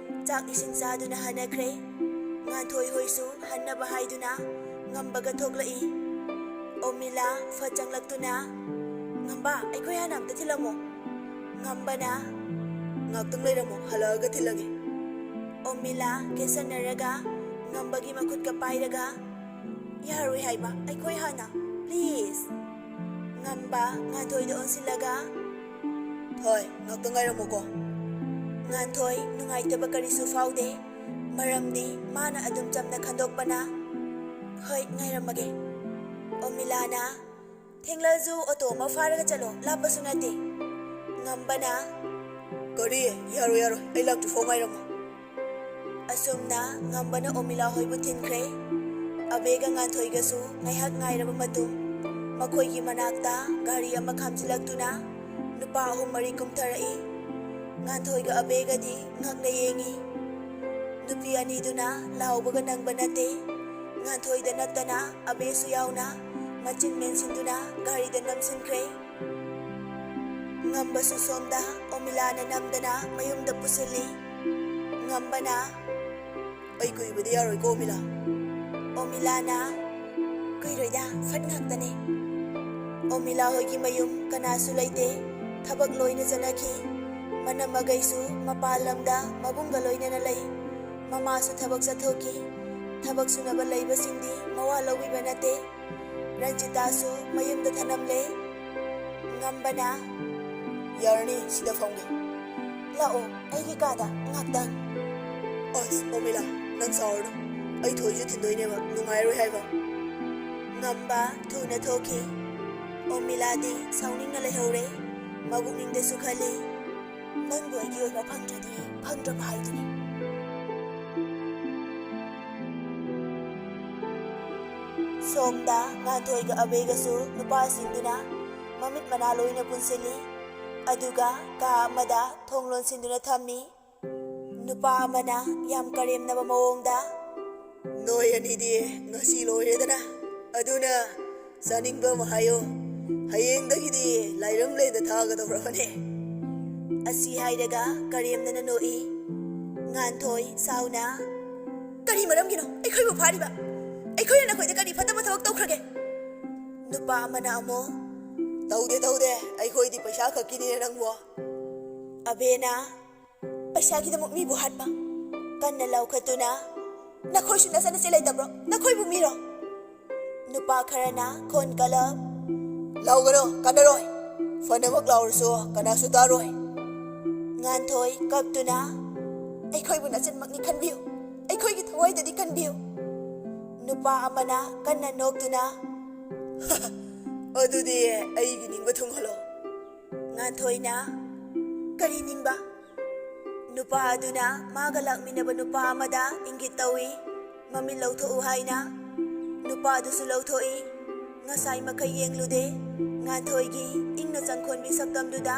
ꯆꯥꯛ ꯏꯁꯤꯡ ꯆꯥꯗꯨꯅ ꯍꯟꯅꯈ꯭ꯔꯦ꯫ ꯉꯥꯟꯊꯣꯏ ꯍꯣꯏꯁꯨ ꯍꯟꯅꯕ ꯍꯥꯏꯗꯨꯅ ꯉꯝꯕꯒ ꯊꯣꯛꯂꯛꯏ꯫ ꯑꯣꯃꯤꯂꯥ ꯐꯠ ꯆꯪꯂꯛꯇꯨꯅ, "ꯉꯝꯕ, ꯑꯩꯈꯣꯏ ꯍꯥꯟꯅ ꯑꯝꯇ ꯊꯤꯜꯂꯝꯃꯣ꯫" ꯉꯝꯕꯅ, "ꯉꯥꯛꯇꯪ ꯂꯩꯔꯝꯃꯣ, ꯍꯜꯂꯛꯑꯒ ꯊꯤꯜꯂꯒꯦ꯫" ꯑꯣꯃꯤꯂꯥ ꯀꯦꯁꯟꯅꯔꯒ ꯉꯝꯕꯒꯤ ꯃꯈꯨꯠꯀ ꯄꯥꯏꯔꯒ, "ꯌꯥꯔꯣꯏ ꯍꯥꯏꯕ, ꯑꯩꯈꯣꯏ ꯍꯥꯟꯅ, please꯫" ꯉꯝꯕ ꯉꯥꯟꯊꯣꯏꯗ ꯑꯣꯟꯁꯤꯜꯂꯒ, "ꯍꯣꯏ, ꯉꯥꯛꯇꯪ ꯉꯥꯏꯔꯝꯃꯨꯀꯣ꯫" ꯉꯥꯟꯊꯣꯏ ꯅꯨꯡꯉꯥꯏꯇꯕ ꯀꯔꯤꯁꯨ ꯐꯥꯎꯗꯦ, ꯃꯔꯝꯗꯤ ꯃꯥꯅ ꯑꯗꯨꯝ ꯆꯝꯅ ꯈꯟꯗꯣꯛꯄꯅ꯫ "ꯍꯣꯏ, ꯉꯥꯏꯔꯝꯃꯒꯦ꯫" ꯑꯣꯃꯤꯂꯥꯅ, "ꯊꯦꯡꯂꯁꯨ ꯑꯣꯇꯣ ꯑꯃ ꯐꯥꯔꯒ ꯆꯠꯂꯣ, ꯂꯥꯞꯄꯁꯨ ꯅꯠꯇꯦ꯫" ꯉꯝꯕꯅ, "ꯀꯔꯤ? ꯌꯥꯔꯣꯏ, ꯌꯥꯔꯣꯏ, ꯑꯩ ꯂꯥꯛꯇ꯭ꯔꯤꯐꯥꯎ ꯉꯥꯏꯔꯝꯃꯣ꯫" ꯑꯁꯨꯝꯅ ꯉꯝꯕꯅ ꯑꯣꯃꯤꯂꯥ ꯍꯣꯏꯕꯨ ꯊꯤꯟꯈ꯭ꯔꯦ꯫ ꯑꯕꯦꯒ ꯉꯥꯟꯊꯣꯏꯒꯁꯨ ꯉꯥꯏꯍꯥꯛ ꯉꯥꯏꯔꯕ ꯃꯇꯨꯡ ꯃꯈꯣꯏꯒꯤ ꯃꯅꯥꯛꯇ ꯒꯥꯔꯤ ꯑꯃ ꯈꯥꯝꯖꯤꯜꯂꯛꯇꯨꯅ ꯅꯨꯄꯥ ꯑꯍꯨꯝ ꯃꯔꯤ ꯀꯨꯝꯊꯔꯛꯏ꯫ ꯉꯥꯟꯊꯣꯏꯒ ꯑꯕꯦꯒꯗꯤ ꯉꯛꯅ ꯌꯦꯡꯉꯤ꯫ ꯅꯨꯄꯤ ꯑꯅꯤꯗꯨꯅ ꯂꯥꯎꯕꯒ ꯅꯪꯕ ꯅꯠꯇꯦ꯫ ꯉꯥꯟꯊꯣꯏꯗ ꯅꯠꯇꯅ ꯑꯕꯦꯁꯨ ꯌꯥꯎꯅ ꯃꯆꯤꯟ ꯃꯦꯟꯁꯤꯟꯗꯨꯅ ꯒꯥꯔꯤꯗ ꯅꯝꯁꯤꯟꯈ꯭ꯔꯦ꯫ ꯉꯝꯕꯁꯨ ꯁꯣꯝꯗ ꯑꯣꯃꯤꯂꯥꯅ ꯅꯝꯗꯅ ꯃꯌꯨꯝꯗ ꯄꯨꯁꯤꯜꯂꯤ꯫ ꯉꯝꯕꯅ, "ꯑꯩ ꯀꯨꯏꯕꯗꯤ ꯌꯥꯔꯣꯏꯀꯣ, ꯑꯣꯃꯤꯂꯥ꯫" ꯑꯣꯃꯤꯂꯥꯅ, "ꯀꯨꯏꯔꯣꯏꯗ, ꯐꯠ ꯉꯥꯛꯇꯅꯦ꯫" ꯑꯣꯃꯤꯂꯥ ꯍꯣꯏꯒꯤ ꯃꯌꯨꯝ ꯀꯅꯥꯁꯨ ꯂꯩꯇꯦ, ꯊꯕꯛ ꯂꯣꯏꯅ ꯆꯠꯅꯈꯤ꯫ ꯃꯅꯝꯃꯒꯩꯁꯨ ꯃꯄꯥꯟ ꯂꯝꯗ ꯃꯕꯨꯡꯒ ꯂꯣꯏꯅꯅ ꯂꯩ꯫ ꯃꯃꯥꯁꯨ ꯊꯕꯛ ꯆꯠꯊꯣꯛꯈꯤ꯫ ꯊꯕꯛ ꯁꯨꯅꯕ ꯂꯩꯕꯁꯤꯡꯗꯤ ꯃꯋꯥ ꯂꯧꯕꯤꯕ ꯅꯠꯇꯦ꯫ ꯔꯟꯖꯤꯇꯥꯁꯨ ꯃꯌꯨꯝꯗ ꯊꯅꯝꯂꯦ꯫ ꯉꯝꯕꯅ, "ꯌꯥꯔꯅꯤ, ꯁꯤꯗ ꯐꯝꯒꯦ꯫ ꯂꯥꯛꯑꯣ, ꯑꯩꯒꯤ ꯀꯥꯗ ꯉꯥꯛꯇꯪ꯫" "ꯑꯁ, ꯑꯣꯃꯤꯂꯥ, ꯅꯪ ꯁꯥꯎꯔꯅꯨ꯫ ꯑꯩ ꯊꯣꯏꯁꯨ ꯊꯤꯟꯗꯣꯏꯅꯦꯕ, ꯅꯨꯡꯉꯥꯏꯔꯣꯏ ꯍꯥꯏꯕ꯫" ꯉꯝꯕ ꯊꯨꯅ ꯊꯣꯛꯈꯤ꯫ ꯑꯣꯃꯤꯂꯥꯗꯤ ꯁꯥꯎꯅꯤꯡꯅ ꯂꯩꯍꯧꯔꯦ꯫ ꯃꯕꯨꯛꯅꯤꯡꯗꯁꯨ ꯈꯜꯂꯤ, ꯅꯪꯕꯨ ꯑꯩꯒꯤ ꯑꯣꯏꯕ ꯐꯪꯗ꯭ꯔꯗꯤ ꯐꯪꯗ꯭ꯔꯕ ꯍꯥꯏꯗꯨꯅꯤ꯫ ꯁꯣꯝꯗ ꯉꯥꯟꯊꯣꯏꯒ ꯑꯕꯦꯒꯁꯨ ꯅꯨꯄꯥꯁꯤꯡꯗꯨꯅ ꯃꯃꯤꯠ ꯃꯅꯥ ꯂꯣꯏꯅ ꯄꯨꯟꯁꯤꯜꯂꯤ꯫ ꯑꯗꯨꯒ ꯀꯥ ꯑꯃꯗ ꯊꯣꯡ ꯂꯣꯟꯁꯤꯟꯗꯨꯅ ꯊꯝꯃꯤ꯫ ꯅꯨꯄꯥ ꯑꯃꯅ ꯌꯥꯝ ꯀꯔꯦꯝꯅꯕ ꯃꯑꯣꯡꯗ, "ꯅꯣꯏ ꯑꯅꯤꯗꯤ ꯉꯁꯤ ꯂꯣꯏꯔꯦꯗꯅ, ꯑꯗꯨꯅ ꯆꯥꯅꯤꯡꯕ ꯑꯃ ꯍꯥꯏꯌꯣ, ꯍꯌꯦꯡꯗꯒꯤꯗꯤ ꯂꯥꯏꯔꯝꯂꯦꯟꯗ ꯊꯥꯒꯗꯧꯔꯕꯅꯦ" ꯑꯁꯤ ꯍꯥꯏꯔꯒ ꯀꯔꯦꯝꯅꯅ ꯅꯣꯛꯏ꯫ ꯉꯥꯟꯊꯣꯏ ꯁꯥꯎꯅ, "ꯀꯔꯤ ꯃꯔꯝꯒꯤꯅꯣ ꯑꯩꯈꯣꯏꯕꯨ ꯐꯥꯔꯤꯕ? ꯑꯩꯈꯣꯏꯅ ꯅꯈꯣꯏꯗ ꯀꯔꯤ ꯐꯠꯇꯕ ꯊꯕꯛ ꯇꯧꯈ꯭ꯔꯒꯦ?" ꯅꯨꯄꯥ ꯑꯃꯅ ꯑꯃꯨꯛ, "ꯇꯧꯗꯦ, ꯇꯧꯗꯦ, ꯑꯩꯈꯣꯏꯗꯤ ꯄꯩꯁꯥ ꯈꯛꯀꯤꯅꯦ ꯅꯪꯕꯣ"꯫ ꯑꯕꯦꯅ, "ꯄꯩꯁꯥꯒꯤꯗꯃꯛ ꯃꯤꯕꯨ ꯍꯥꯠꯄ?" ꯀꯟꯅ ꯂꯥꯎꯈꯠꯇꯨꯅ, "ꯅꯈꯣꯏꯁꯨ ꯅꯆꯟ ꯅꯆꯦ ꯂꯩꯇꯕ꯭ꯔꯣ? ꯅꯈꯣꯏꯕꯨ ꯃꯤꯔꯣ?" ꯅꯨꯄꯥ ꯈꯔꯅ ꯈꯣꯟ ꯀꯜꯂꯞ, "ꯂꯥꯎꯒꯅꯨ, ꯀꯥꯟꯅꯔꯣꯏ꯫ ꯐꯅꯃꯛ ꯂꯥꯎꯔꯁꯨ ꯀꯅꯥꯁꯨ ꯇꯥꯔꯣꯏ"꯫ ꯉꯥꯟꯊꯣꯏ ꯀꯞꯇꯨꯅ, "ꯑꯩꯈꯣꯏꯕꯨ ꯅꯆꯟꯃꯛꯅꯤ ꯈꯟꯕꯤꯌꯨ, ꯑꯩꯈꯣꯏꯒꯤ ꯊꯋꯥꯏꯗꯗꯤ ꯈꯟꯕꯤꯌꯨ"꯫ ꯅꯨꯄꯥ ꯑꯃꯅ ꯀꯟꯅ ꯅꯣꯛꯇꯨꯅ, "ꯑꯗꯨꯗꯤ ꯑꯩꯒꯤ ꯅꯤꯡꯕ ꯊꯨꯡꯍꯜꯂꯣ"꯫ ꯉꯥꯟꯊꯣꯏꯅ, "ꯀꯔꯤ ꯅꯤꯡꯕ?" ꯅꯨꯄꯥ ꯑꯗꯨꯅ ꯃꯥꯒ ꯂꯥꯛꯃꯤꯟꯅꯕ ꯅꯨꯄꯥ ꯑꯃꯗ ꯏꯪꯒꯤꯠ ꯇꯧꯏ꯫ "ꯃꯃꯤꯠ ꯂꯧꯊꯣꯛꯎ" ꯍꯥꯏꯅ꯫ ꯅꯨꯄꯥ ꯑꯗꯨꯁꯨ ꯂꯧꯊꯣꯛꯏ꯫ ꯉꯁꯥꯏ ꯃꯈꯩ ꯌꯦꯡꯂꯨꯗꯦ꯫ ꯉꯥꯟꯊꯣꯏꯒꯤ ꯏꯪꯅ ꯆꯪꯈꯣꯟꯕꯤ ꯁꯛꯇꯝꯗꯨꯗ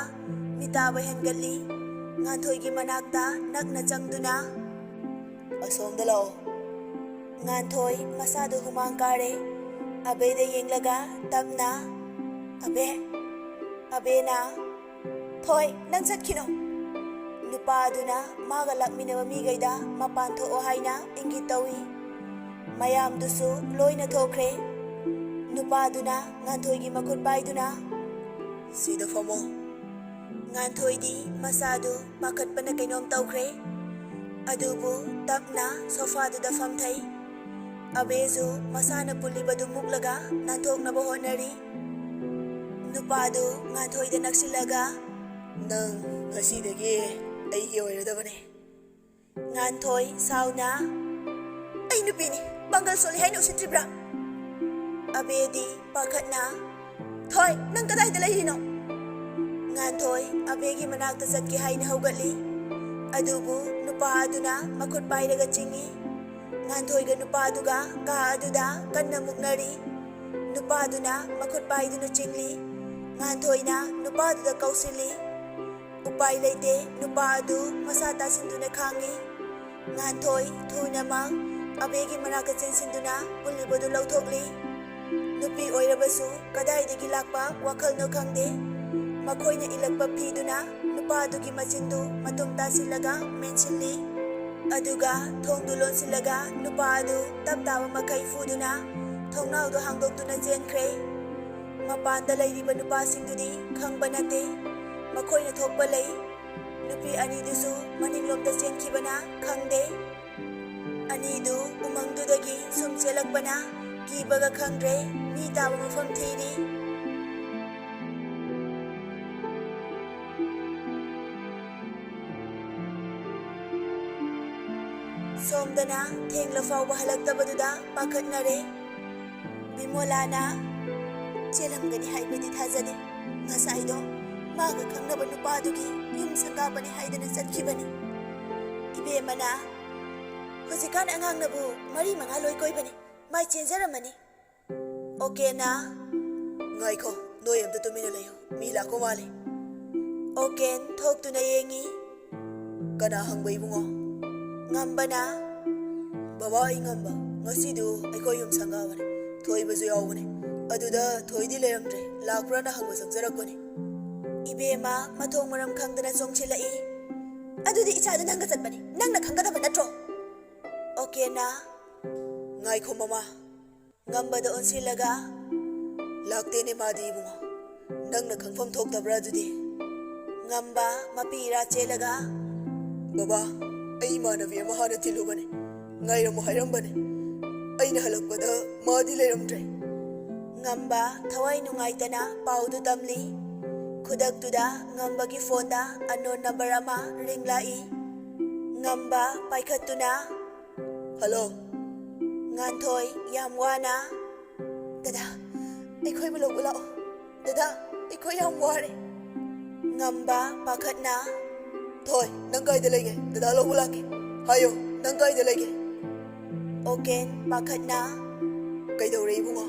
ꯃꯤꯇꯥꯕ ꯍꯦꯟꯒꯠꯂꯤ꯫ ꯉꯥꯟꯊꯣꯏꯒꯤ ꯃꯅꯥꯛꯇ ꯅꯛꯅ ꯆꯪꯗꯨꯅ, "ꯑꯁꯣꯝꯗ ꯂꯥꯛꯑꯣ"꯫ ꯉꯥꯟꯊꯣꯏ ꯃꯁꯥꯗꯨ ꯍꯨꯃꯥꯡ ꯀꯥꯔꯦ꯫ ꯑꯕꯦꯗ ꯌꯦꯡꯂꯒ ꯇꯞꯅ, "ꯑꯕꯦ"꯫ ꯑꯕꯦꯅ, "ꯊꯣꯏ, ꯅꯪ ꯆꯠꯈꯤꯅꯣ"꯫ ꯅꯨꯄꯥ ꯑꯗꯨꯅ ꯃꯥꯒ ꯂꯥꯛꯃꯤꯟꯅꯕ ꯃꯤꯈꯩꯗ ꯃꯄꯥꯟ ꯊꯣꯛꯑꯣ ꯍꯥꯏꯅ ꯏꯪꯒꯤꯠ ꯇꯧꯏ꯫ ꯃꯌꯥꯝꯗꯨꯁꯨ ꯂꯣꯏꯅ ꯊꯣꯛꯈ꯭ꯔꯦ꯫ ꯅꯨꯄꯥꯗꯨꯅ ꯉꯥꯟꯊꯣꯏꯒꯤ ꯃꯈꯨꯠ ꯄꯥꯏꯗꯨꯅ, "ꯁꯤꯗ ꯐꯝꯃꯣ"꯫ ꯉꯥꯟꯊꯣꯏꯗꯤ ꯃꯁꯥꯗꯨ ꯄꯥꯈꯠꯄꯅ ꯀꯩꯅꯣꯝ ꯇꯧꯈ꯭ꯔꯦ꯫ ꯑꯗꯨꯕꯨ ꯇꯞꯅ ꯁꯣꯐꯥꯗꯨꯗ ꯐꯝꯊꯩ꯫ ꯑꯕꯦꯁꯨ ꯃꯁꯥꯅ ꯄꯨꯜꯂꯤꯕꯗꯨ ꯃꯨꯛꯂꯒ ꯅꯥꯟꯊꯣꯛꯅꯕ ꯍꯣꯠꯅꯔꯤ꯫ ꯅꯨꯄꯥꯗꯨ ꯉꯥꯟꯊꯣꯏꯗ ꯅꯛꯁꯤꯜꯂꯒ, "ꯅꯪ ꯉꯁꯤꯗꯒꯤ ꯑꯩꯒꯤ ꯑꯣꯏꯔꯗꯕꯅꯦ"꯫ ꯉꯥꯟꯊꯣꯏ ꯁꯥꯎꯅ, "ꯑꯩ ꯅꯨꯄꯤꯅꯤ, ꯄꯥꯡꯒꯜ ꯁꯣꯜꯂꯤ ꯍꯥꯏꯅ ꯎꯁꯤꯠꯇ꯭ꯔꯤꯕ꯭ꯔꯥ?" ꯑꯕꯦꯗꯤ ꯄꯥꯈꯠꯅ, "ꯊꯣꯏ, ꯅꯪ ꯀꯗꯥꯏꯗ ꯂꯩꯔꯤꯅꯣ?" ꯉꯥꯟꯊꯣꯏ ꯑꯕꯦꯒꯤ ꯃꯅꯥꯛꯇ ꯆꯠꯀꯦ ꯍꯥꯏꯅ ꯍꯧꯒꯠꯂꯤ꯫ ꯑꯗꯨꯕꯨ ꯅꯨꯄꯥ ꯑꯗꯨꯅ ꯃꯈꯨꯠ ꯄꯥꯏꯔꯒ ꯆꯤꯡꯏ꯫ ꯉꯥꯟꯊꯣꯏꯒ ꯅꯨꯄꯥꯗꯨꯒ ꯀꯥ ꯑꯗꯨꯗ ꯀꯟꯅ ꯃꯨꯛꯅꯔꯤ꯫ ꯅꯨꯄꯥꯗꯨꯅ ꯃꯈꯨꯠ ꯄꯥꯏꯗꯨꯅ ꯆꯤꯡꯂꯤ꯫ ꯉꯥꯟꯊꯣꯏꯅ ꯅꯨꯄꯥꯗꯨꯗ ꯀꯧꯁꯤꯜꯂꯤ꯫ ꯎꯄꯥꯏ ꯂꯩꯇꯦ, ꯅꯨꯄꯥ ꯑꯗꯨ ꯃꯁꯥ ꯇꯥꯁꯤꯟꯗꯨꯅ ꯈꯥꯡꯏ꯫ ꯉꯥꯟꯊꯣꯏ ꯊꯨꯅꯃꯛ ꯑꯕꯦꯒꯤ ꯃꯅꯥꯛꯇ ꯆꯦꯟꯁꯤꯟꯗꯨꯅ ꯄꯨꯜꯂꯤꯕꯗꯨ ꯂꯧꯊꯣꯛꯂꯤ꯫ ꯅꯨꯄꯤ ꯑꯣꯏꯔꯕꯁꯨ ꯀꯗꯥꯏꯗꯒꯤ ꯂꯥꯛꯄ ꯋꯥꯈꯜꯅꯣ ꯈꯪꯗꯦ꯫ ꯃꯈꯣꯏꯅ ꯏꯜꯂꯛꯄ ꯐꯤꯗꯨꯅ ꯅꯨꯄꯥꯗꯨꯒꯤ ꯃꯆꯤꯟꯗꯨ ꯃꯇꯨꯝ ꯇꯥꯁꯤꯜꯂꯒ ꯃꯦꯟꯁꯤꯜꯂꯤ꯫ ꯑꯗꯨꯒ ꯊꯣꯡꯗꯨ ꯂꯣꯟꯁꯤꯜꯂꯒ ꯅꯨꯄꯥ ꯑꯗꯨ ꯇꯞ ꯇꯥꯕ ꯃꯈꯩ ꯐꯨꯗꯨꯅ ꯊꯣꯡꯅꯥꯎꯗꯨ ꯍꯥꯡꯗꯣꯛꯇꯨꯅ ꯆꯦꯟꯈ꯭ꯔꯦ꯫ ꯃꯄꯥꯟꯗ ꯂꯩꯔꯤꯕ ꯅꯨꯄꯥꯁꯤꯡꯗꯨꯗꯤ ꯈꯪꯕ ꯅꯠꯇꯦ꯫ ꯃꯈꯣꯏꯅ ꯊꯣꯛꯄ ꯂꯩ꯫ ꯅꯨꯄꯤ ꯑꯅꯤꯗꯨꯁꯨ ꯃꯅꯤꯡꯂꯣꯝꯗ ꯆꯦꯟꯈꯤꯕꯅ ꯈꯪꯗꯦ꯫ ꯑꯅꯤꯗꯨ ꯎꯃꯪꯗꯨꯗꯒꯤ ꯁꯨꯝ ꯆꯦꯜꯂꯛꯄꯅ ꯀꯤꯕꯒ ꯈꯪꯗ꯭ꯔꯦ꯫ ꯃꯤ ꯇꯥꯕ ꯃꯐꯝ ꯊꯤꯔꯤ꯫ ꯁꯣꯝꯗꯅ ꯊꯦꯡꯂ ꯐꯥꯎꯕ ꯍꯜꯂꯛꯇꯕꯗꯨꯗ ꯄꯥꯈꯠꯅꯔꯦ꯫ ꯕꯤꯃꯣꯂꯥꯅ ꯆꯦꯜꯂꯝꯒꯅꯤ ꯍꯥꯏꯕꯗꯤ ꯊꯥꯖꯗꯦ꯫ ꯉꯁꯥꯏꯗꯣ ꯃꯥꯒ ꯈꯪꯅꯕ ꯅꯨꯄꯥꯗꯨꯒꯤ ꯌꯨꯝ ꯁꯪꯒꯥꯕꯅꯤ ꯍꯥꯏꯗꯅ ꯆꯠꯈꯤꯕꯅꯤ꯫ ꯏꯕꯦꯝꯃꯅ, "ꯍꯧꯖꯤꯛꯀꯥꯟ ꯑꯉꯥꯡꯅꯕꯨ ꯃꯔꯤ ꯃꯉꯥ ꯂꯣꯏ ꯀꯣꯏꯕꯅꯤ, ꯃꯥꯏ ꯆꯦꯟꯖꯔꯝꯃꯅꯤ"꯫ ꯑꯣꯀꯦꯅ, "ꯉꯥꯏꯈꯣ, ꯅꯣꯏ ꯑꯝꯇ ꯇꯨꯃꯤꯟꯅ ꯂꯩꯌꯨ, ꯃꯤ ꯂꯥꯛꯄ ꯃꯥꯜꯂꯤ"꯫ ꯑꯣꯀꯦꯟ ꯊꯣꯛꯇꯨꯅ ꯌꯦꯡꯉꯤ꯫ "ꯀꯅꯥ ꯍꯪꯕ, ꯏꯕꯨꯡꯉꯣ?" ꯉꯝꯕꯅ, "ꯕꯕꯥ, ꯑꯩ ꯉꯝꯕ, ꯉꯁꯤꯗꯨ ꯑꯩꯈꯣꯏ ꯌꯨꯝ ꯁꯪꯒꯥꯕꯅꯤ, ꯊꯣꯏꯕꯁꯨ ꯌꯥꯎꯕꯅꯤ, ꯑꯗꯨꯗ ꯊꯣꯏꯗꯤ ꯂꯩꯔꯝꯗ꯭ꯔꯦ, ꯂꯥꯛꯄ꯭ꯔꯥꯅ ꯍꯪꯕ ꯆꯪꯖꯔꯛꯄꯅꯤ"꯫ ꯏꯕꯦꯝꯃ ꯃꯊꯣꯡ ꯃꯔꯝ ꯈꯪꯗꯅ ꯆꯣꯡꯁꯤꯜꯂꯛꯏ꯫ "ꯑꯗꯨꯗꯤ ꯏꯆꯥꯗꯨ ꯅꯪꯒ ꯆꯠꯄꯅꯤ, ꯅꯪꯅ ꯈꯪꯒꯗꯕ ꯅꯠꯇ꯭ꯔꯣ?" ꯑꯣꯀꯦꯅ, "ꯉꯥꯏꯈꯣ ꯃꯃꯥ"꯫ ꯉꯝꯕꯗ ꯑꯣꯟꯁꯤꯜꯂꯒ, "ꯂꯥꯛꯇꯦꯅꯦ ꯃꯥꯗꯤ ꯏꯕꯨꯡꯉꯣ, ꯅꯪꯅ ꯈꯪꯐꯝ ꯊꯣꯛꯇꯕ꯭ꯔꯥ ꯑꯗꯨꯗꯤ?" ꯉꯝꯕ ꯃꯄꯤ ꯏꯔꯥ ꯆꯦꯜꯂꯒ, "ꯕꯕꯥ, ꯑꯩ ꯏꯃꯥꯟꯅꯕꯤ ꯑꯃ ꯍꯥꯟꯅ ꯊꯤꯜꯂꯨꯕꯅꯦ, ꯉꯥꯏꯔꯝꯃꯨ ꯍꯥꯏꯔꯝꯕꯅꯦ, ꯑꯩꯅ ꯍꯜꯂꯛꯄꯗ ꯃꯥꯗꯤ ꯂꯩꯔꯝꯗ꯭ꯔꯦ"꯫ ꯉꯝꯕ ꯊꯋꯥꯏ ꯅꯨꯡꯉꯥꯏꯇꯅ ꯄꯥꯎꯗꯨ ꯇꯝꯂꯤ꯫ ꯈꯨꯗꯛꯇꯨꯗ ꯉꯝꯕꯒꯤ ꯐꯣꯟꯗ unknown number ꯑꯃ ꯔꯤꯡ ꯂꯥꯛꯏ꯫ ꯉꯝꯕ ꯄꯥꯏꯈꯠꯇꯨꯅ, "ꯍꯜꯂꯣ"꯫ ꯉꯥꯟꯊꯣꯏ ꯌꯥꯝ ꯋꯥꯅ, "ꯗꯗꯥ, ꯑꯩꯈꯣꯏꯕꯨ ꯂꯧꯕ ꯂꯥꯛꯑꯣ꯫ ꯗꯗꯥ, ꯑꯩꯈꯣꯏ ꯌꯥꯝ ꯋꯥꯔꯦ"꯫ ꯉꯝꯕ ꯄꯥꯈꯠꯅ, "ꯊꯣꯏ, ꯅꯪ ꯀꯥꯏꯗ ꯂꯩꯒꯦ? ꯗꯗꯥ ꯂꯧꯕ ꯂꯥꯛꯀꯦ꯫ ꯍꯥꯏꯌꯣ, ꯅꯪ ꯀꯥꯏꯗ ꯂꯩꯒꯦ?" ꯑꯣꯀꯦꯟ ꯄꯥꯈꯠꯅ, "ꯀꯩꯗꯧꯔꯦ ꯏꯕꯨꯡꯉꯣ?"